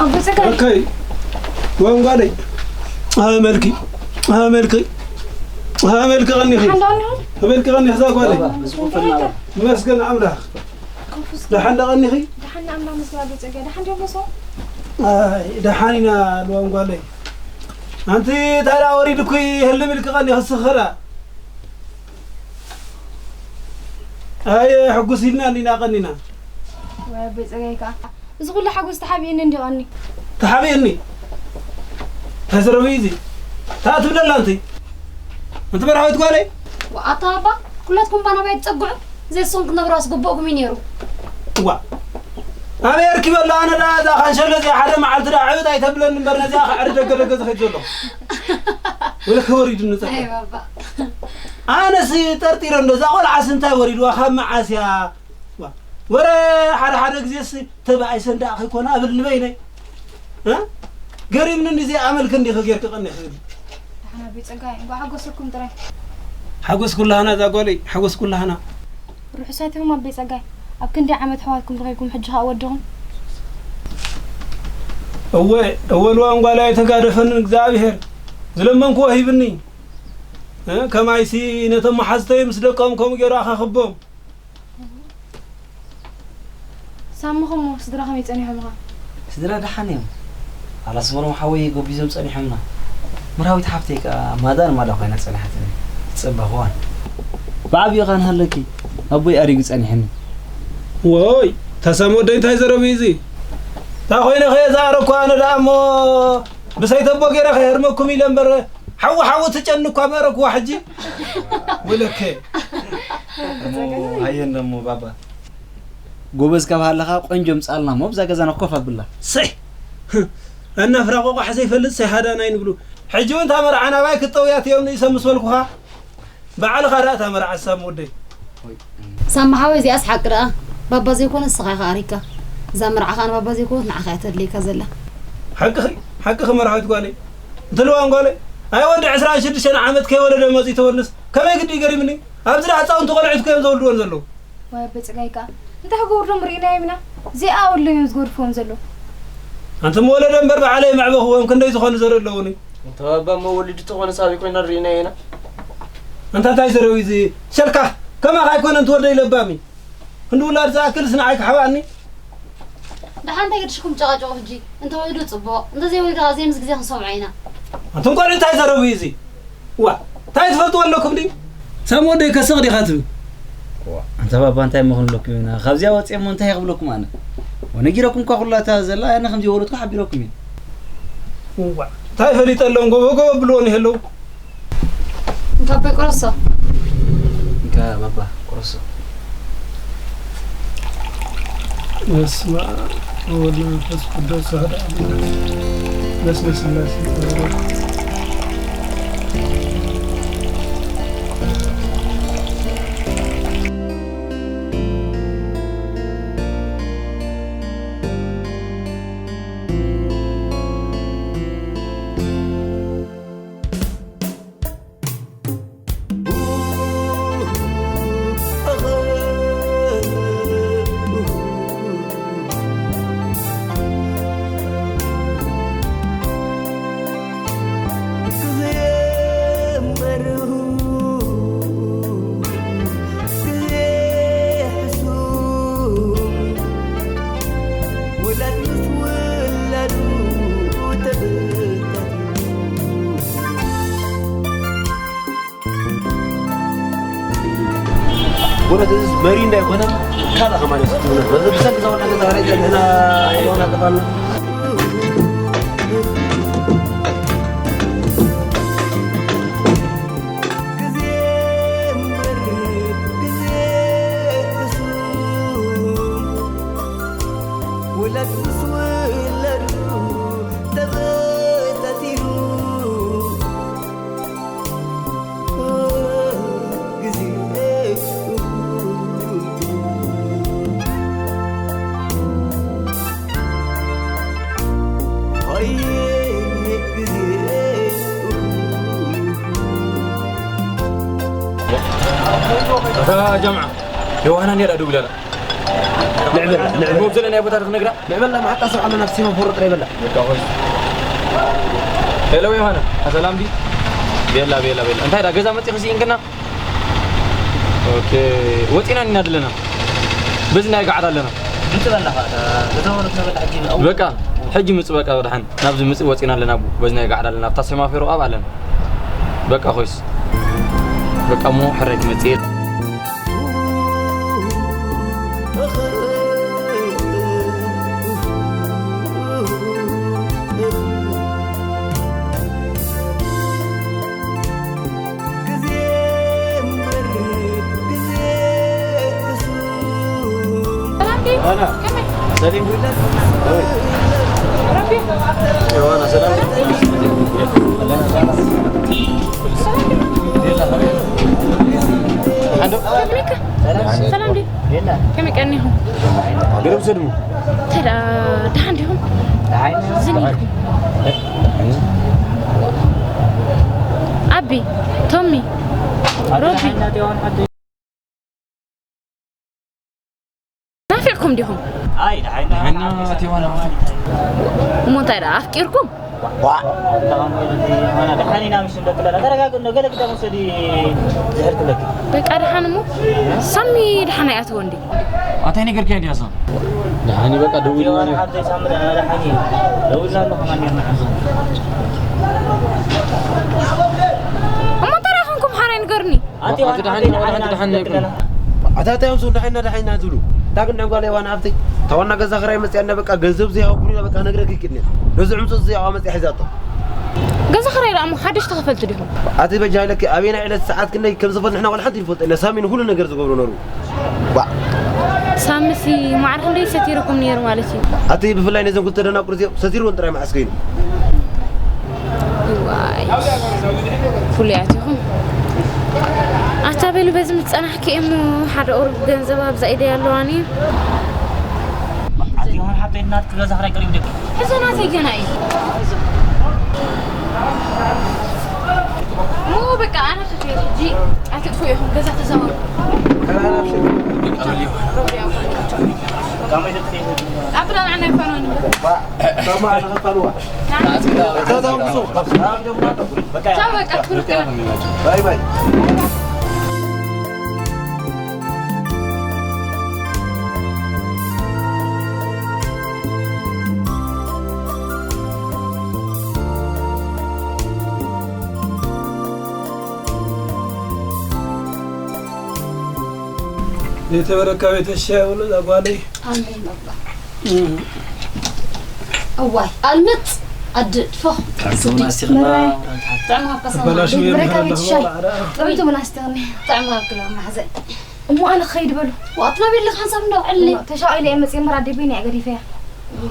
ኣቦይ ጸጋይ። ኦኬ። ወንጓለይ። ኣመልኪ። ኣመልኪ። ኣመልኪ ቀኒኺ። ሓንዳ ቀኒኹ? ኣመልኪ ቀኒኺ እዛ ጓለይ። ባባ፣ ምስ ወፈና። መስገን ኣምላኽ። ኮፍ እስኪ። ደሓን ዳ ቀኒኺ? ደሓን ኣምላኽ ምስጋና ኣቦይ ጸጋይ። ደሓን ዶ መሶ? ኣይ፣ ደሓን ኢና ልዋን ጓለይ። ኣንቲ ታዲያ ወሪድኩ ይህልም ኢልኪ ቀኒኺ ስኽራ። ኣየ፣ ሕጉስ ኢልና እንዲና ቀኒና። ወይ ኣቦይ ጸጋይ ከኣ። እዚ ኩሉ ሓጎስ ተሓቢእኒ እንዲ ቀኒ። ተሓቢእኒ? እንታይ ዘረባ እዩ እዚ? እንታይ ትብለላ ኣንቲ? ኣንቲ መርሃዊት ጓለይ? ወኣታ ኣባ፣ ኩላትኩም ባና ባይ ትጸግዑ? ዘይስኹም ክትነግሩ ኣስግብኦኩም እዩ ነይሩ። እዋ። ኣበይ ኣርኪበላ ኣነ ደኣ እዛ ካንሸሎ እዚኣ ሓደ መዓልቲ ደኣ ዕብጥ ኣይተብለኒ እምበር ነዚኣ ከዕሪ ደገ ደገ ዝኸይድ ዘሎ። ወለከ ወሪዱኒ ጸገም። ኣይ ባባ። ኣነስ ጠርጢረ እንዶ እዛ ቆልዓስ እንታይ ወሪድዋ ካብ መዓስ እያ? ዋ፣ ወረ ሓደ ሓደ ግዜስ ተባኢሰ እንዳኣ ከይኮነ እብል ንበይነይ። እ? ገሪምኒ እንዲ ዘይኣመልክ እንዲኺ ጌርኪ ቀኒኺ። ደሓን ኣቦይ ጸጋይ፣ እንኳዕ ሓጎሰኩም ጥራይ። ሓጎስ ኩላህና እዛ ጓለይ፣ ሓጎስ ኩላህና። ርሑሳት ኢኹም ኣቦይ ጸጋይ፣ ኣብ ክንደይ ዓመት ኣሕዋትኩም ረኺብኩም ሕጂ ኸኣ ወድኹም? እወ፣ እወ ልዋን ጓለይ ኣይተጋደፈንን እግዚኣብሄር። ዝለመንክዎ ሂብኒ። እ? ከማይሲ ነቶም መሓዝተይ ምስ ደቆም ከምኡ ገይሩ ኣኻኽቦም። ሳሚ፣ ኸሞ ስድራ ከመይ ጸኒሖምኻ? ስድራ ደሓን እዮም። ኣላስመሮም ሓወይ ጎቢዞም ጸኒሖምና። መርሃዊት ሓፍተይ ከኣ ማዳ ንማዳ ኮይና ጸኒሓትኒ። ትጸበኽዋን። ብዓቢኡ ኸኣ ንሃለኪ፣ ኣቦይ ኣሪጉ ጸኒሕኒ። ወይ፣ ተሰም ወደይ እንታይ ዘረብ እዩ እዚ? እንታይ ኮይነ ኸየ ዝኣረኩ ኣነ ደኣ እሞ ብሰይተቦ ገይረ ኸየህርመኩም ኢለ እምበር ሓዊ ሓዊ ትጨኒ እኳ መረክዋ ሕጂ። ወለከ። እሞ ሃየ እንደሞ ባባ። ጎበዝ ካብ ሃለኻ ቆንጆ ምጻልና እሞ ብዛ ገዛና ኮፍ ኣብላ። ሰይ! ኣናፍራ ቆቋሕ ዘይፈልጥ ሰይ ሃዳናይ ንብሉ። ሕጂ እውን እታ መርዓ ናባይ ክትጠውያት እዮም ንኢሰ ምስ በልኩኻ። ባዕልኻ ደኣ እታ መርዓ ሳም ወደይ። ሳሚ ሓወይ፣ እዚኣስ ሓቂ ደኣ። ባባ ዘይኮነ ንስኻ ኢኻ ኣሪካ። እዛ መርዓ ኸኣ ንባባ ዘይኮነት ንዓኻ እያ ተድልየካ ዘላ። ሓቅኺ፣ ሓቅኺ መርዓዊት ጓለይ። እንትልዋን ጓለይ። ኣይ ወዲ ዕስራን ሽዱሽተን ዓመት ከይወለደ መጺኡ ተወልስ። ከመይ ግዲ ገሪምኒ? ኣብዚ ደኣ ህጻውንቲ ቆልዑት እኮ እዮም ዘወልድወን ዘለዉ። ዋይ ኣቦይ ጸጋይ ከኣ። እንታይ ክገብሩ ዶም ርኢናዮም ኢና? እዚኣ ወሎም እዮም ዝገድፍዎም ዘለዉ። ኣንቱም ወለዶ እምበር ባዕለይ መዕበኽዎም ክንደይ ዝኾኑ ዘርኢ ኣለዉኒ። እንተ ባባ እሞ ወሊዱ ተኾነ ሳቢ ኮይና ርኢናዮ ኢና። ኣንታ እንታይ ዘረዊ እዚ ሸልካ ከማኻ ኣይኮነን ትወደይ ለባሚ። ክንዲ ውላድ ዝኣክልስ ንዓይ ክሓብኣኒ። ደሓን እንታይ ገድሽኩም ጨቓጨቑ ሕጂ? እንተ ወሊዱ ጽቡቕ፣ እንተ ዘይወሊዱ ከኣ ዘይምስ ግዜ ክንሰምዖ ኢና። ኣንቱም ቆልዑ እንታይ ዘረዊ እዚ? ዋ፣ እንታይ ትፈልጥዎ ኣለኩም ድዩ? ሳም ወደይ ከስቕ ዲኻ ትብል? ዋ፣ ኣንታ ባባ እንታይ እሞ ክንብለኩም ኢና? ካብዚኣ ወፂአ እሞ እንታይ ክብለኩም ኣነ? ወነጊረኩም እኳ ኩላ እታ ዘላ ኣነ ከምዚ ወለድኩ ሓቢረኩም እየ። ዋ፣ እንታይ ፈሊጠሎም ጎቦ ጎቦ ብልዎ ይህልው። እንካ ኣቦይ ቁረሶ። እንካ ባባ ቁረሶ። በስመ አብ ወወልድ ወመንፈስ ቅዱስ አሐዱ አምላክ። በስመ ሥላሴ። ወረት እዚ መሪ እንዳይኮነ ካልእ ከማን እዩ። ብሰንኪ እዛ ወርሒ ገዛ ራይ ዘለና ኣይሆን ኣጠፋና። ግዜ እምበር ግዜ ሕሱም፣ ውላድ ምስ ውለዱ ተበታቲኑ። እታ ጃምዓ ዮሃና እንድያ ደው ኢላ ኣላ። ንዕበላ ንዕበላ ንዕበላ። ናይ ቦታ ክንነግራ ንዕበላ። ማሓጣ ሰብ ኣሎ ናብ ሲማ ፎሮ ጥራይ በላ። በቃ ሆይ። ሄሎ ዮሃና፣ ሰላም ዲ? ቤላ ቤላ ቤላ። እንታይ ዳ ገዛ መጺ ክሲ እንክና? ኦኬ። ወጺና ኢና ኣለና። በዚ ናይ ጋዕዳ ኣለና። ምጽእ በላ ኸ፣ እዛ ወረት ነበላ ሕጂ። በቃ ሕጂ ምጽእ በቃ ብድሓን። ናብዚ ምጽእ ወጺና ኣለና። በዚ ናይ ጋዕዳ ኣለና። ኣብታ ሴማፎሮ ኣብ ኣለና። በቃ ኮይስ። በቃ እሞ ሕራይ ክመጽእ እየ። ሰላም ዲ? ከመይ ቀኒኹም? ገለ ውሰድሙ። ተዳ ደሓን ዲኹም? ዝን ኢልኩም። ኣቢ፣ ቶሚ፣ ሮቢ። ናፊቕኩም ዲኹም? ኣይ፣ ደሓን ኢና። ደሓን ኢና፣ ቴዋና። እሞ እንታይ ደኣ ኣፍቂርኩም? ዋ። ደሓን ኢና፣ ምሽ እንደቅለላ። ተረጋግእ፣ ገለ ግዳ መውሰዲ ዝሕል ትብለኪ። በቃ ደሓን እሞ፣ ሳሚ ደሓን ኣይኣተወ እንዴ? ኣታይ ነገርኪ እንዲያ እሳ? ደሓን እዩ፣ በቃ ደዊልና ነይሩ። ሓብተይ ሳሚ ደሓን እዩ። ደዊልና ኣሎ ከማን ነይርና ሓንሳብ። እሞ እንታይ ደኣ ኮንኩም ሓራይ ንገርኒ? ኣቲ ኣቲ ደሓን ደሓን ደሓን ደሓን ደሓን ደሓን ደሓን። ኣታ ኣታ እዮም ሰው ደሓን ደሓን ትብሉ። ታግን ደንጓል የዋን ሃብተይ። ታዋና ገዛ ክራይ መጽያ እንደ በቃ ገንዘብ ዘይሃው ኩሉ በቃ ነግረክ ይቅድኒ። ነዚ ዕምጽ ዘይሃው መጽያ ሒዛቶ። ገዛ ክራይ ደኣ እሞ ሓድሽ ተኸፈልቲ ዲኹም? ኣቲ በጃ ኢለኪ ኣበየና ዕለት ሰዓት ክንደይ ከም ዝፈልጥ ንሕና ወላ ሓንቲ ይፈልጥ የለ። ሳሚን ሁሉ ነገር ዝገብሮ ነሩ። ዋ። ሳምሲ ማዕረ ክንደይ ሰቲርኩም ነይሩ ማለት እዩ? ኣቲ ብፍላይ ነዞም ክልተ ደናቁር እዚኦም ሰቲርዎም ጥራይ መዓስ ከይኑ። ዋይ፣ ፍሉያት ኢኹም። ኣታ በሉ በዚ ምጸናሕኪ እሞ ሓደ ቁሩብ ገንዘብ ኣብዛ ኢደይ ኣለዋኒ። ኣቲ ይኹን ሓብተይ ናትኪ ገዛ ክራይ ቀሪቡ ደቂ። ሕዞ ናተይ ገና እዩ። ኦ በቃ ኣነ ክኸይድ ሕጂ ኣይትጥፉ ኢኹም ገዛ ተዛወሩ። ኣብ ብላን ዓና ይፋኖ ንበር። ቻው በቃ ትኩርትና። ባይ ባይ። ቤተ በረካ ቤተ ሻይ ብሎ እዛ ጓለይ። ኣሜን ኣባ። እም። እዋይ ኣልምጥ ኣድፎ። ጥዕምቲ ቡን ኣስቲኽና። ጥዕም ካብ ከሰማ። ተበላሹ ቤት በረካ ቤት የለን ሻይ። ኣለኹ። ጥዕምቲ ቡን ኣስቲኽኒ። ጥዕም ካብ ክሎ ማሕዘ። እሞ ኣነ ክኸይድ በሉ። ዋት ናበይ ኣለኻ ሓንሳብ እንዳው ዕሊ? ተሻቒለ እየ መፅየ እምበር ኣደ በይና እየ ገዲፈያ።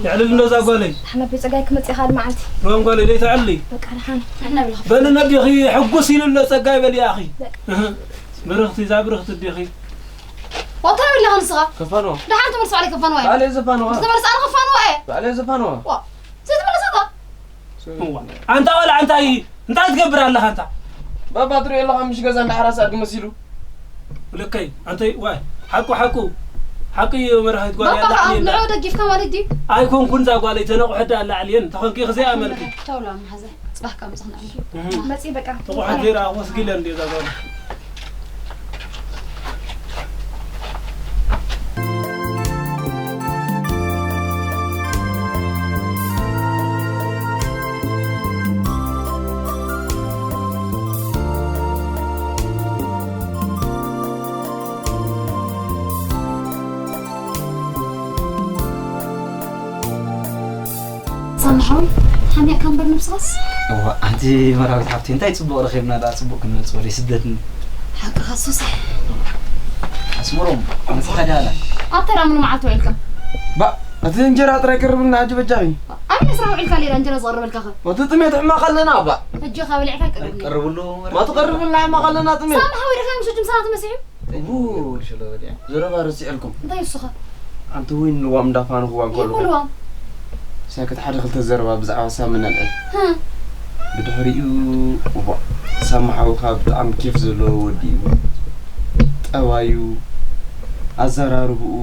የዕልል እንዶ እዛ ጓለይ። ኣሕመድ ቤት ፀጋይ ክመፅእ ካልእ መዓልቲ። ሮም ጓለይ ለይተዕሊ። በቃ ደሓን። ንሕና ብለኻ። በሊ ነዲኺ ሕጉስ ኢሉ ኣሎ ፀጋይ በሊ ኣኺ። በቃ። እህ። ብርኽቲ እዛ ብርኽቲ ኣዴኺ። ዋት ናበይ ኣለኻ ንስኻ? ከፋንዋ። ደሓን ተመልሶ ባዕለይ ከፋንዋ እየ። ባዕለይ ዘፋንዋ። ዝተመልሰ ኣነ ከፋንዋ እየ። ባዕለይ ዘፋንዋ። ዋ። ዘይተመለሰ ኣታ? እዋ፣ ኣንታ ቆልዓ እንታይ እንታይ ትገብር ኣለኻ ኣንታ? ባባ ትሪኦ ኣለኻ ምሽ ገዛ እንዳሓራሰ ኣድጊ መሲሉ። ልከይ ኣንተይ ዋይ ሓቁ ሓቁ ሓቂ እዩ መራሒት ጓል ባባ ያለ ከዓ ዓሊ ንዑ ደጊፍካ ማለት ድዩ? ኣይኮንኩን እዛ ጓለይ ተነቑሐዳ ኣላ ዓልየን ተኾንኪ ክዘይ ኣመልኪ። ተውላ መሓዘ ጽባሕ ካብ ምጽኽና እህ። መጺ በቃ። ተቑሐት ዘይረኣ ወስጊለ እንዲ እዛ ጓል። ሳምሓዊ ሓሚቕካ እምበር ነብስኻስ? እዋ፣ ኣንቲ መራዊት ሓፍቲ እንታይ ጽቡቕ ረኺብና ደኣ ጽቡቕ ክንመጽእ ወደ ስደት ን- ሓቅኻ ሱሰ። ኣስመሮም፣ መጽኻ ደኣ ኣላ። ኣብታ ደኣ ምኑ መዓልቲ ውዒልካ? ባ፣ እቲ እንጀራ ጥራይ ቅርብልና ሕጂ በጃኺ። ኣበይ ስራሕ ውዒልካ ሌላ እንጀራ ዝቐርበልካ ኸ? እቲ ጥሜት ሕማቕ ኣለና ባ። ሕጂ ኸ በሊዕካ ቀርብኒ። ቀርብሉ። ማ ትቐርብልና ሕማቕ ኣለና ጥሜት። ሳምሓዊ ርካ ምሽ ድምሳና ተመሲሑ? እቡ፣ ዘረባ ረሲዕልኩም። እንታይ እሱ ኸ? ኣንቲ ወይን ልዋም እንዳፋንኹዋ እንከለኹ። ይኹን ልዋም። ሳክት ሓደ ክልተ ዘረባ ብዛዕባ ሳሚ ነልዕል። ህም። ብድሕሪኡ፣ እዋ፣ ሳሚ ሓውኻ ብጣዕሚ ኬፍ ዘለዎ ወዲ እዩ። ጠባዩ፣ ኣዘራርብኡ፣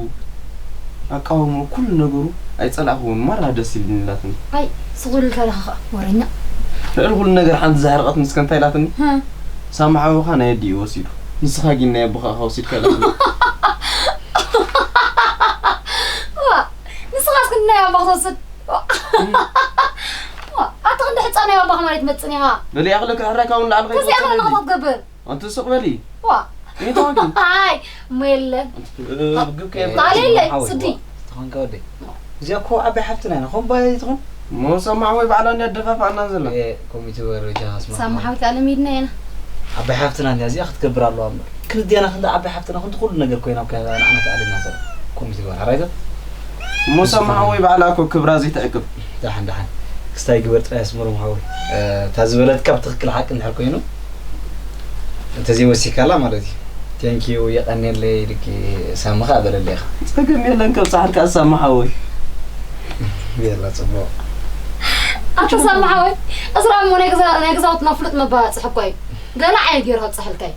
ኣቃውሞ ኩሉ ነገሩ ኣይጸላእክዎን፣ ማራ ደስ ኢልኒ ኢላትኒ። ኣይ፣ ስቕ ኢሉ ከለኻ ኸኣ ወረኛ። ልዕሊ ኩሉ ነገር ሓንቲ ዘሕርቐትኒ እስከ እንታይ ኢላትኒ? ሃ። ሳሚ ሓወኻ ናይ ኣዲኡ ወሲዱ፣ ንስኻ ግን ናይ ኣቦኻ ኢኻ ወሲድካ ኢላትኒ። ዋ፣ ንስኻስ ግን ናይ ኣቦኻ ትወስድ? ዋ፣ ኣታ ክንዲ ሕጻን ናይ ኣቦኻ ማለት መጽን ኢኻ። በሊ ኣኽሊ ክሕረካ እውን ላዕሊ ከይትወጽእ ከዚኣ ከለኻ በሊ። እንታይ ትገብር? ኣንቲ ስቕ በሊ። ዋ። እንታይ ኾንኪ? ኣይ፣ እሞ የለን። ኣንቲ፣ እ፣ ግብ ከየብላ። ቃል የለን፣ ሓወይ፣ ስዲ። ዋ፣ ተኾንካ ወደይ። እዚኣ እኮ ዓባይ ሓፍትና ኢና። ኾን ባይ ትኾን? እሞ ሰማዕ ወይ ባዕላ እንድያ ደፋፋእና ዘላ። እ፣ ኮሚቴ ወረጃ ኣስመራ። ሳማ ሓወይ ከኣ ለሚድና ኢና። ዓባይ ሓፍትና እንድያ፣ እዚኣ ክትገብር ኣለዋ እምበር። ክንዲያና ክንዲ ዓባይ ሓፍትና፣ ክንዲ ኩሉ ነገር ኮይና እኮ እያ ንዓና ትኣልየና ዘላ። ኮሚቴ ወረጃ፣ ራይቶ? እሞ ሰማዕ ወይ ባዕላ እኮ ክብራ ዘይትዕቅብ። ደሓን፣ ደሓን። ክስታይ ግበር ጥራይ ኣስመሮም ሓወይ። እ፣ እታ ዝበለትካ ብትኽክል ሓቂ እንድሕር ኮይኑ፣ እንተዘይወሲካላ ማለት እዩ። ቴንኪዩ፣ የቐንየለይ ኢልኪ ሳሚ ኸኣ በለለይ ኢኻ። ጸገም የለን፣ ከብጽሓልካ ሳሚ ሓወይ። የላ፣ ጽቡቕ። ኣታ ሳሚ ሓወይ፣ እዝራ እሞ ናይ ገዛ-፣ ናይ ገዛውትና ፍሉጥ መባጽሒ እኮ እዩ። ገለ ዓይነት ገይሩ ከብጽሓልካ እዩ።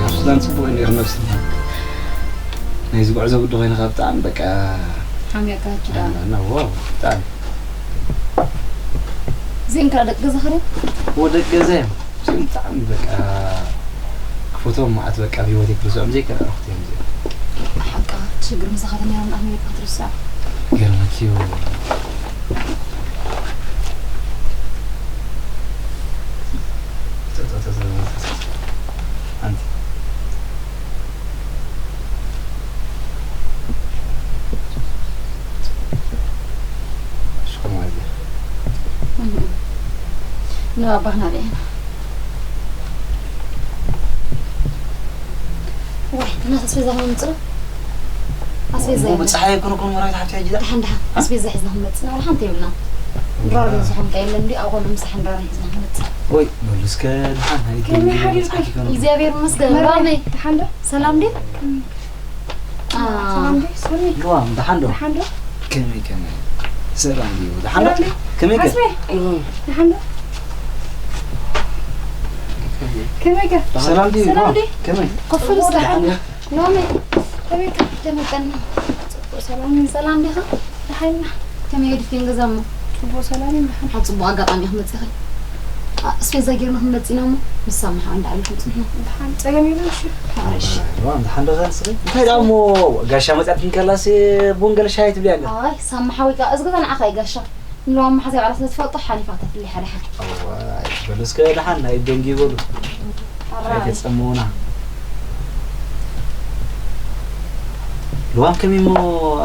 ኣብ ሱዳን ጽቡቕ እዩ ነይሩ ነብሲ። ናይዚ ጉዕዞ ግዲ ኮይንኻ ብጣዕሚ በቃ ሓሚቕካ ሕጂ ደኣ። እና ዋው ብጣዕሚ። እዚኦም ከኣ ደቂ ገዛኻ ድዮም? እዎ ደቂ ገዛ እዮም። እዚኦም ብጣዕሚ በቃ ክፈትዎም መዓት በቃ ኣብ ህይወተይ ክርስዖም ዘይክእል ኣዕሩኽቲ እዮም እዚኦም። ሓቃ ሽግር ምሳኻ ተነይሮም ኣብ ህይወትካ ክትርስዖም። ይገርመኪ እዩ። ኣንቲ ሽኮር ማለት እዩ። ንባባና ርኤና። ዋይ፣ እናተ ኣስቤዛ ክነምጽእ ዶ? ኣስቤዛ እሞ የለን። ብጸሓይ ኣይኮነኩን መራዊት ሓፍቲ ሕጂ ደኣ? ደሓን፣ ደሓን። ኣስቤዛ ሒዝና ክንመጽእ ኢና፣ ዋላ ሓንቲ የብልና። ድራር ዝበዝሖም ከ የለን ድዩ? ኣብ ኾሉ ምሳሕ ድራር ሒዝና ክንመጽእ። ወይ፣ በሉ እስከ ደሓን፣ ሃይ፣ ከመይ ደንጊ ሓዲርኩም? ብጸሓይ ከይኮነኩን። እግዚኣብሔር ይመስገን። መራዊ። ባመይ። ደሓን ዶ? ሰላም ድዩ? ኣ፣ ሰላም ድዩ? ሰላም። ልዋም፣ ደሓን ዶ? ደሓን ዶ? ከመይ፣ ከመይ? ሰላም ድዩ? ደሓን ዶ? ሰላም ድዩ? ከመይ ከ? ኣስሜ። ደሓን ዶ? ከመይ ከ? ሰላም ድዩ? ሰላም ድዩ? ከመይ? ኮፍ በል እስከ። ደሓን ዶ? ሎሚ ከመይ ከ? ደመቀና። ጽቡቕ ሰላም። ሰላም ዲኻ? ደሓን ኢና። ከመይ ገዲፍክን ገዛ እሞ? ጽቡቕ ሰላም ኢና። ደሓን። ኣብ ጽቡቕ ኣጋጣሚ ኢኺ መጺኺ። ኣ፣ ኣስቤዛ ጌርና ክንመጽእ ኢና እሞ፣ ምስ ሳሚ ሓው እንዳዕለልኩም ጽንሑ። ደሓን። ጸገም የለን፣ እሺ። እሺ። እዋ፣ ደሓን ዶ ንስኺ? እንታይ ደኣ እሞ ጋሻ መጺኣትክን ከላስ ቡን ገለ ሻሂ ትብሊ ኣለ? ኣይ፣ ሳሚ ሓወይ ከኣ፣ እዚ ገዛ ንዓኻ እዩ ጋሻ። ንለዋም መሓዛ ባዕላ ስለ ትፈልጦ ሓሊፋ ተፍሊ ሓደ ሓደ። እዋይ፣ በሉ እስከ ደሓን ናይ ደንጊ በሉ። ኣራይ። ኣይተጸምዉና። ልዋም ከመይ እሞ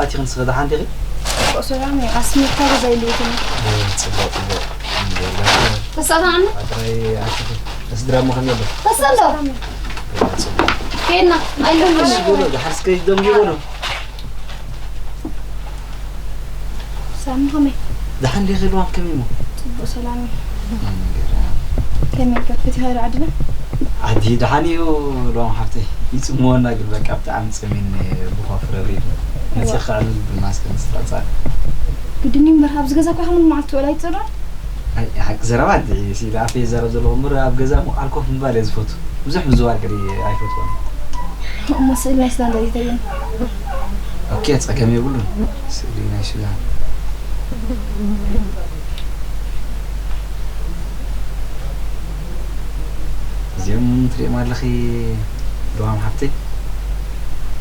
ኣቲኽን ስኸ ደሓን ዲኺ? ጽቡቕ ሰላም እዩ። ኣስሚርካ ገዛ ኢለይክን። እ፣ ጽቡቕ፣ ጽቡቕ። እንዴ፣ ተሳታዕና? ኣጥራይ ኣቲኺ። ስድራ እሞ ከመይ ኣሎ? ተሰሎ። ጽቡቕ። ከይድና። ኣይደንግሽ። በሉ፣ ደሓን እስከ ደንጊ በሉ። ሳሚ ከመይ? ደሓን ዲኺ ልዋም ከመይ እሞ? ጽቡቕ ሰላም እዩ። እም፣ ገራ። ከመይ ከ? ፈቲኻ ዶ ዓድና? ዓዲ ደሓን እዩ ልዋም ሓፍተይ። ይጽምወና ግን በቃ ብጣዕሚ ጸሚኒ ብኾፍ ረብሪብ። መጺኻ ዕልል ብልና እስከ ንስራጻ። ግድን እዩ እምበር፣ ኣብዚ ገዛ እኮ ኢኻ ሙሉ መዓልቲ ትውዕል ኣይትጸድሮን? ኣይ፣ ሓቂ ዘረባ እንድዒ፣ ሲላ ኣፈይ ይዛረብ ዘለኹ እምበር፣ ኣብ ገዛ እሞ ዓል ኮፍ ምባል እየ ዝፈቱ። ብዙሕ ምዝዋር ገለ ኣይፈትዎን። እሞ ስእሊ ናይ ሱዳን ዶ ተርእየኒ? ኦኬ፣ ጸገም የብሉን። ስእሊ ናይ ሱዳን። እዚኦም ትሪኦም ኣለኺ፣ ልዋም ሓፍተይ።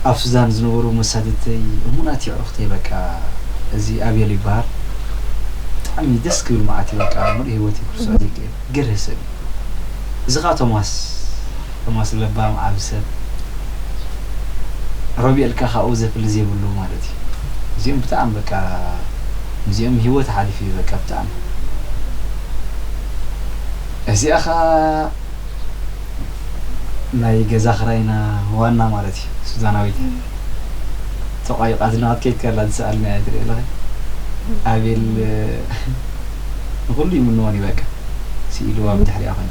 ኣብ ሱዳን ዝነበሩ መሳድድተይ፣ እሙናት የዕሩኽተይ፣ በቃ፣ እዚ ኣቤል ይበሃል። ብጣዕሚ ደስ ክብል መዓት እዩ፣ በቃ፣ ሙሉእ ህይወተይ ክርስዖ ዘይክእል። ገርህ ሰብ እዩ። እዚ ኸኣ ቶማስ፣ ቶማስ ለባም ዓቢ ሰብ። ሮቤል ከኣ ካብኡ ዘፍሊ ዘይብሉ ማለት እዩ። እዚኦም ብጣዕሚ በቃ፣ ምስዚኦም ህይወት ሓሊፉ እዩ በቃ ብጣዕሚ። እዚኣ ኸኣ ናይ ገዛ ኽራይና ዋና ማለት እዩ፣ ሱዛናዊት እያ። ተቋይቓ ዝናዋት ከይድ ከላ ዝሰኣልና እያ ትርኢ ኣለኺ። ኣቤል ንኹሉ ይምንዎን እዩ በቃ። ስኢልዋ ብድሕሪኣ ኮይኑ።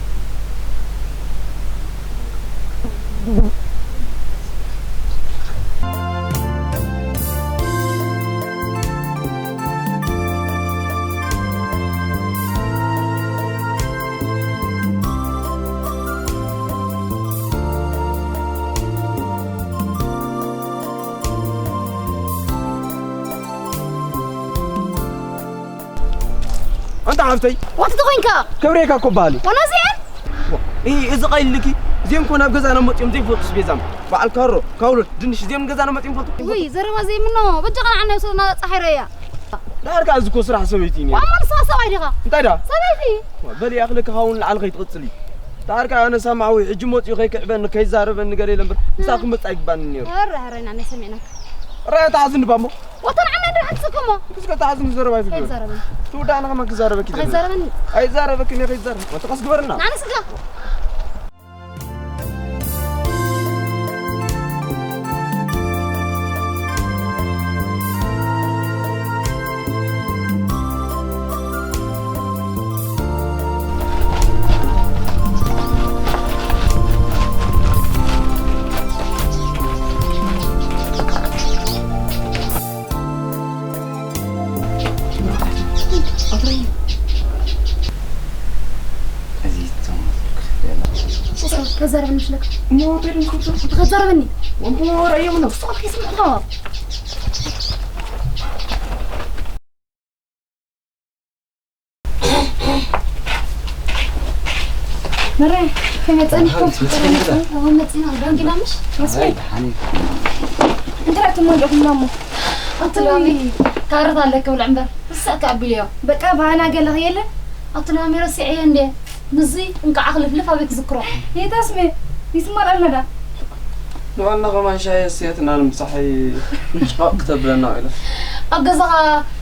ኣንታ ሓፍተይ። ዋት ተኾይንካ? ክብሬካ እኮ በሃሊ። ወላ እዚኣን? ዋ፣ እ-፣ እዚ ቐይልኪ፣ እዚኦም እኮ ናብ ገዛና መጺኦም ዘይፈልጡስ ቤዛም። በዓል ካሮ፣ ካውሎት፣ ድንሽ፣ እዚኦም ገዛና መጺኦም ፈልጡ። ውይ፣ ዘረባ ዘይምኖ፣ በጃኻ ንዓና ይውሰድና፣ ጸሓይ ረያ። ዳርጋ እዚ እኮ ስራሕ ሰበይቲ እዩ። ዋማ ንስኻ ሰብኣይ ዲኻ? እንታይ ዳ? ሰበይቲ። ዋ፣ በሊ ኣኽሊ ክኸውን ንዓል ከይትቕጽሊ። ዳርጋ ኣነ ሳማዊ ሕጂ መጺኡ ከይክዕበኒ፣ ከይዛረበኒ ገለ የለ እምበር፣ ምሳኺ ክመጽእ ኣይግባንን ነይሩ። ኧረ፣ ኧረ፣ ኢና ሰሚዕናካ። ራያ ተሓዝኒ ባሞ። ወተን ዓና እንደ ሕጽኩሞ። እስከ ተሓዝኒ ዘረባ ኣይትግበር። ከይዛረበኒ። ትውዳእና ከማን ክዛረበኪ ደሊ። ከይዛረበኒ። ኣይዛረበክን እየ ከይዛረብ። ወተቐስ ግበርና። ንዓነ ስጋ። ከዛረበኒ ሽለካ። እሞ ሆቴል እንኩቱ። ከዛረበኒ። ወንቦ ረየም ነው። ሶት ከስምዕቶ። መረ፣ ከመይ ጸኒሕኩም? ኣዎ፣ መጺና። ደንጊላ ምሽ? መስለኝ። እንታይ ትመልእኩም እሞ? ኣቲ ሎሚ ካርታ ኣለክ ብልዕ እምበር፣ እሳካ ኣቢልዮ። በቃ ባና ገለ የለ? ኣቲ ሎሚ ረሲዐዮ እንዴ? ምዚ እንቃዕ ክልፍልፍ ኣበይ ክዝክሮ? ይታስሜ፣ ይስማል ኣለዳ። ንባና ከማን ሻሂ ኣስያትና ንምሳሐይ ሽቓቕ ክተብለና ውዒላ። ኣብ ገዛኻ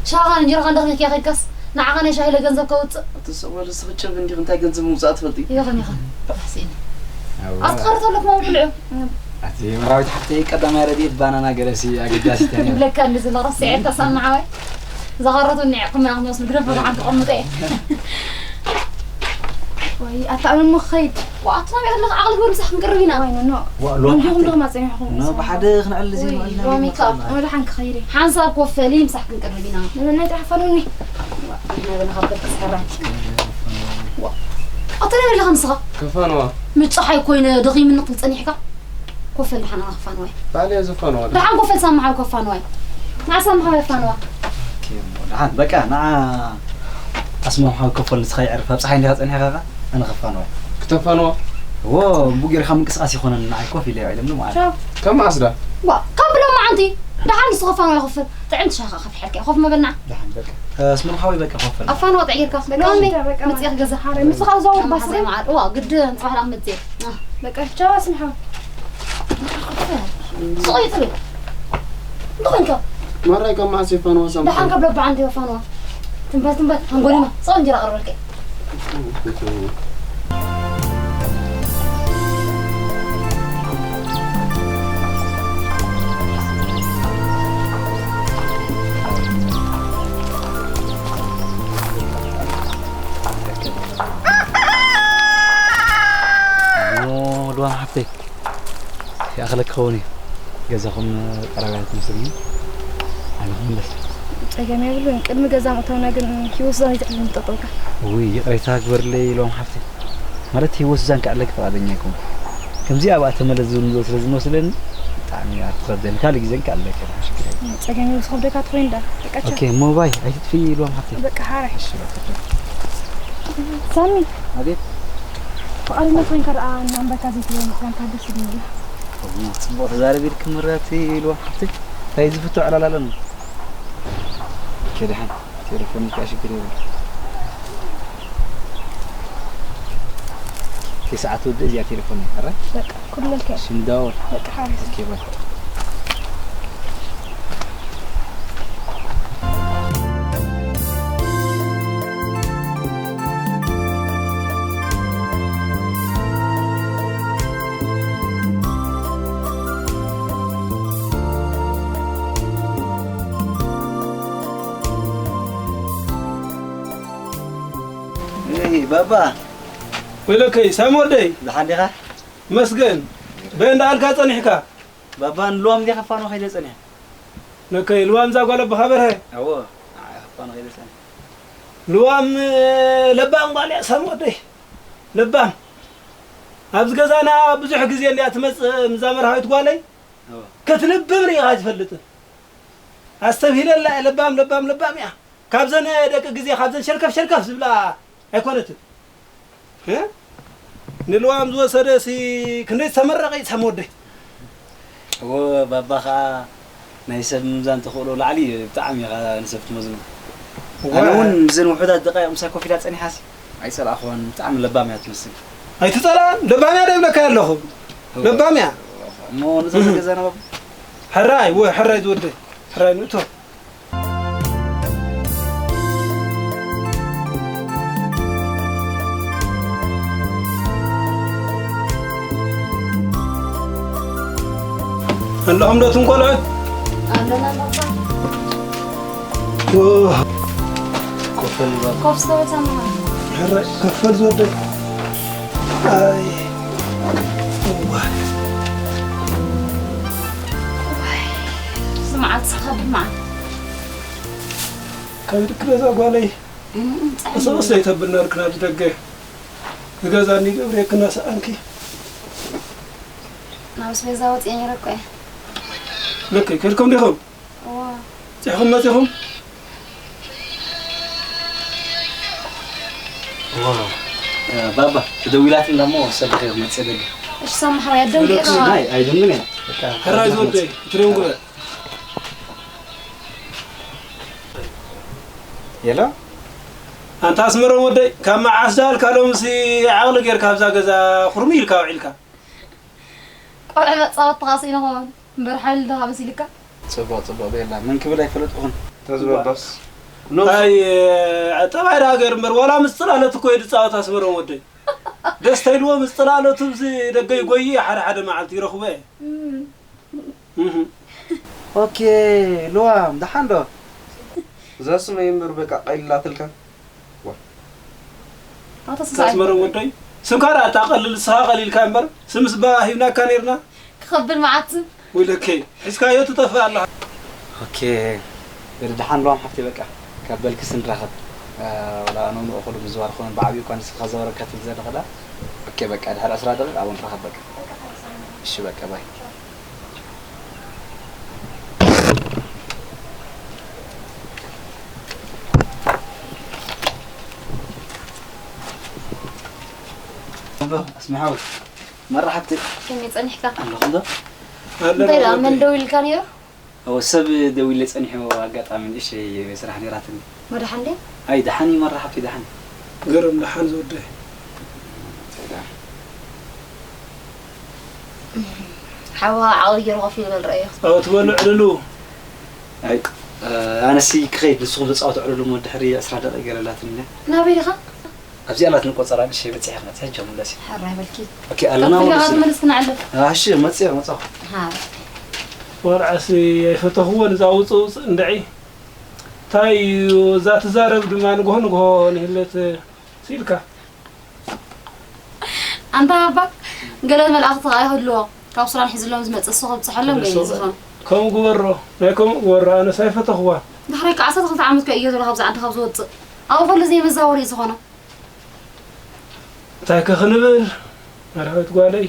ሻሂኻን እንጀራኻን ደኺኽያ ከይካስ፣ ንዓኻ ናይ ሻሂ ለገንዘብ ከውጽእ። ኣቲ ሰቕ በል፣ እስኺ ጭብ እንዲኺ እንታይ ገንዘብ ምውጻእ ትፈልጢ? ይኹን፣ ይኹን። ተሕሲኒ። ኣዋ። ኣቲ ካርታ ኣለኩም ኣብኡ ብልዑ። ኣቲ መራዊት ሓፍተይ ቀዳማይ ረድኤት ባናና ገለሲ ኣገዳሲት እያ። ይብለካ እንዲ ዘሎ ረሲዐ ተሰማዓወይ። ዝቐረቱ እኒዐኩም ኢና ክንወስድ ግደፍ፣ ብርሓን ተቐምጠ እየ። ወይ፣ ኣታ ኣነ እሞ ክኸይድ። ወኣቱ ናበይ ኣለኻ? ዓቕሊ ግበር፣ ምሳሕ ክንቅርብ ኢና። ወይ፣ ኖ፣ ኖ። ዋ፣ ሎሚ እንዲኹም ሓፍተይ። ዶ ማጸኒሕኹም? ኖ፣ ብሓደ ክንዕል ወይ፣ ዘይንኽእል ሎሚ ነገር ከኣ መጣና። ወደ ሓን ክኸይድ እየ። ሓንሳብ ኮፈሊ፣ ምሳሕ ክንቅርብ ኢና። ንመን ናይ ተሓፋኑኒ? ዋ፣ ናይ በለኻ በቃ ሰራይ። ዋ፣ ኣታ ናበይ ኣለኻ ንስኻ? ከፋንዋ። ምጫሓይ ኮይነ ደኺምኒ ክትብል ጸኒሕካ? ኮፈል ደሓን ኣነ ክፋንዋይ። ባዕለይ እየ ዘፋንዋ። ደሓን ኮፈል ሳምሓዊ ከፋንዋይ። ንዓ ሳምሓዊ ኣፋንዋ። ኦኬ፣ እሞ ደሓን በቃ ንዓ ኣስማምሓዊ ኮፈል ንስኻ ይዕርፍ። ኣብ ፀሓይ እንዲኻ ፀኒሕካ ኸዓ ኣነ ከፋንዋይ። ክተፋንዋ? እዎ፣ እምቡ ጌርካ ምንቅስቃስ ይኾነን ንዓይ ኮፍ ኢለ ይውዕል እምሉ ማለት። ቻው። ከም መዓስ ዳ? ዋ፣ ካብ ብሎም መዓንቲ። ደሓን ንሱ ከፋንዋ ይኸፍል። ጥዕምቲ ሻኻ ከፍሐልካ። ኮፍ መበልና። ደሓን በቃ። ኣስማምሓዊ በቃ ኮፈል። ኣፋንዋ ጥዕይርካ። በቃ ሎሚ በቃ። ምፅእኽ ገዛ። ሓረ፣ ንስኻ ዘውር ባስሪ። ዋ፣ ግድ ንፅባሕ ዳኣ ምፅእ። በቃ ቻው ኣስምሓ። ስቕ እዩ ትብል። እንታይ ኮንካ? ማራይ ካብ መዓስ የፋንዋ ሳምሓ? ደሓን ካብ ለባ ዓንዲ የፋንዋ። ትንበል ትንበል። ኣንጎሊማ። ስቕ እንጀራ ቀርበልከ። እሞ ልዋም ሓፍተይ፣ ይኣኽለኪ ክኸውን እዩ። ገዛኹም ቀረባ እያ ትመስል፣ ግን ኣነ ክምለስ። ጸገም የብሉን። ቅድሚ ገዛ ምእታውና ግን ህይወት ዛን ኣይትዕልልን ጠጠውካ። ውይ፣ ይቕሬታ ግበርለይ ልዋም ሓፍተይ። ማለት ህይወት ዛን ክዕለኪ ፍቓደኛ ኣይኮንኩ። ከምዚ ኣብኣ ተመለስ ዝብል ንዘው ስለ ዝመስለኒ፣ ብጣዕሚ እያ ትኸብደኒ። ካልእ ግዜ ግን ክዕለኪ እየ፣ ሽግር የብሉን። ጸገም የብሉን። ዝኸብደካ ትኾይን ዳ። በቃ ቻው። ኦኬ፣ እሞ ባይ፣ ኣይትጥፍኢ ልዋም ሓፍተይ። በቃ ሓራይ። እሺ፣ በቃ ቻው። ሳሚ። ኣቤት። ፍቓደኛ ኮይንካ ደኣ እናንበርካ ዘይትብለኒ ምዃንካ ደስ ይብለኒ። እውይ፣ ጽቡቕ ተዛረቢ ኢልኪ ምራት ኢልዋ ሓፍተይ። እንታይ ዝፍቶ ዕላል ኣለና? ኦኬ፣ ደሓን። ቴሌፎን ኢልካ ሽግር የብሉን። ኦኬ፣ ሰዓት ወዲ እዚኣ ቴሌፎን እያ፣ ኣረ? በቃ፣ ኩለልከ። እሺ፣ ንደዋወል። በቃ፣ ሓሪፍ። ኦኬ፣ ባይ። እይ፣ ባባ። ወይለከይ፣ ሳሚ ወደይ። ደሓን ዲኻ? መስገን። በይ እንዳኣልካ ጸኒሕካ? ባባ፣ ንልዋም እንዲኻ ፋኖ ከይደ ጸኒሐ። ነከይ፣ ልዋም እዛ ጓል ኣቦኻ በርሀ? ኣዎ፣ ንዓኣ ፋኖ ከይደ ጸኒሐ። ልዋም፣ ለባም ጓል እያ፣ ሳሚ ወደይ። ለባም። ኣብዚ ገዛና ብዙሕ ግዜ እንድያ ትመጽእ፣ ምዛ መርሃዊት ጓለይ። ኣዎ። ክትልብም ርኢኻ ኣይትፈልጥን። ኣስተብሂለላ እየ፣ ለባም፣ ለባም፣ ለባም እያ። ካብዘን ደቂ ግዜ፣ ካብዘን ሸልከፍ ሸልከፍ ዝብላ ኣይኮነትን። እ? ንልዋም ዝወሰደ ሲ ክንደይ ዝተመረቐ እዩ ሳም ወደይ። እወ፣ ባባ ኸዓ ናይ ሰብ ምምዛን ተኽእሎ ላዕሊ እዩ፣ ብጣዕሚ ኢኻ ንሰብ ትመዝኖ። እወ። ኣነ እውን ብዘን ውሑዳት ደቃይቕ ምሳይ ኮፍ ኢላ ጸኒሓሲ ኣይጸላእኽዋን፣ ብጣዕሚ ለባም እያ ትመስል። ኣይትጸላእን፣ ለባም እያ ዶ ይብለካ ኣለኹ? እወ። ለባም እያ። እሞ ንዘሎ ገዛና ባባ? ሕራይ፣ እወ፣ ሕራይ ዝወደይ፣ ሕራይ ንእቶ። ኣለኹም ዶ እቶም ቆልዑት? ኣለና ባባ። ኦ፣ ኮፈል ባባ። ኮፍ ዝተበተና። ሕረ፣ ከፈል ዝወደይ። ኣይ፣ እዋ። እዚ መዓልቲ ዝኸብድ መዓልቲ። ከብድኪ በዛ ጓለይ። እም፣ ጸሓይ። ቀስ በስ ዘይተብል ነርክና ብደገ። ንገዛኒ ገብሬ ክነስኣንኪ። ናብ ኣስቤዛ ወፂኤ ነይረ እኮ እየ። ልክ፣ ከድኩም ዲኹም? እዋ። ፂሕኹም መፂኹም? እዋ። እ፣ ባባ፣ ተደዊላትልና እሞ ሰልኺ መፅእ ደገ። እሺ፣ ሳሚ ሓወይ፣ ኣደንጊዕካ። ናይ፣ ኣይደንግን እየ። በቃ፣ ሕራይ ዝወደይ፣ እትሪኦም ግበ። የሎ? ኣንታ ኣስመሮም ወደይ፣ ካብ መዓስ ዳልካ ሎምሲ ዓቕሊ ጌርካ ኣብዛ ገዛ ኩርሚ ኢልካ ውዒልካ? ቆልዑ መጻወትኻ ስኢኑ ኸውን እምበር ሓይሊ ድኻ መሲልካ? ጽቡቕ፣ ጽቡቕ ቤላ፣ መን ክብል ኣይፈለጥኩኹን። ተዝበባስ? ኣይ፣ ጠባይ ደኣ ሃገር እምበር፣ ዋላ ምስ ጽላሎት እኮ እዩ ዝጻወት ኣስመሮም ወደይ። ደስታ ኢልዎ ምስ ጽላሎቱ ብዚ ደገ ይጎይ፣ ሓደ ሓደ መዓልቲ ይረኽቦ እየ። እም። እህ። ኦኬ፣ ልዋም፣ ደሓን ዶ? እዛ ስመይ እምበር በቃ ቀሊላትልካ። ዋ። ኣታ ስምካ ኣስመሮም ወደይ፣ ስምካ ደኣ ኣታ ቀልል፣ ንስኻ ቀሊልካ እምበር፣ ስምስ ባ ሂብናካ ነይርና። ክኸብድ መዓት ስም። ወይለከይ፣ ሒዝካዮ ትጠፍእ ኣለኻ። ኦኬ፣ በል ደሓን ልዋም ሓፍተይ በቃ፣ ካብ በልክስ ንራኸብ። እ፣ ወላ ኣነ ንእኹሉ ምዝዋር ኾነ ብዓብዩ እኳ ንስኻ ዘወረካ ትብል ዘለኻ ደኣ። ኦኬ፣ በቃ፣ ድሕሪ ዕስራ ደቂቕ ኣብኡ ንራኸብ በቃ። እሺ፣ በቃ፣ ባይ። ኣስሚ ሓወይ፣ መራሕብቲ። ከመይ ጸኒሕካ? ኣለኹም ዶ? እንታይ ደኣ፣ መን ደዊልካ ነይሩ? እወ፣ ሰብ ደዊለ ጸኒሑ፣ ኣጋጣሚ ንእሽተይ ስራሕ ነይራትኒ። መድሓን ድያ? ኣይ፣ ደሓን እዩ መራሕብቲ፣ ደሓን። ገረም፣ ደሓን ዝወደይ። ሓዋ ዓቕሊ ገይሩ ኮፍ ኢሉ በል ረኣዮ። ኣዎ፣ ትበሉ ዕልሉ። ኣይ፣ ኣነሲ ክኸይድ፣ ንስኹም ተጻወቱ ዕልሉ እሞ ድሕሪ ዕስራ ደቂቕ ገለ ኣላትኒ። ናበይ ዲኻ? ኣብዚኣ ኣላትኒ ቆጸራ፣ ንእሽተይ በጺሐ ክመጽእ፣ ሕጂ ምለስ። ሕራይ በልኪ። ኦኬ፣ ኣለና ከፊልካ ወዲ ስለ። ትመልስ ክነዕልል። ኣሽ፣ መጽእ፣ መጻኹ። ሃ። ቆልዓሲ ኣይፈተኽዎን፣ እዛ ውጽእ ውጽእ እንድዒ። እንታይ እዩ፣ እዛ ትዛረብ ድማ ንግሆ ንግሆ ንህለት ስኢልካ። ኣንታ ኣባ፣ ገለ መልኣኽቲ ኸኣ ይህልዎ። ካብ ሱዳን ሒዝሎም ዝመጽእ እሱ ከብጽሐሎም ገለ ንሱ ዝኾን። ከምኡ ግበሮ፣ ናይ ከምኡ ግበሮ፣ ኣነስ ኣይፈተኽዋን። ዳሕራይ ከዓ ዓሰርተ ክልተ ዓመት እኮ እየ ዘሎ ካብዛ ዓዲ ካብ ዝወጽእ። ኣብኡ ከሎ ዘይመዛወሪ እዩ ዝኾኖ። እንታይ ከ ክንብል? መርሃዊት ጓለይ፣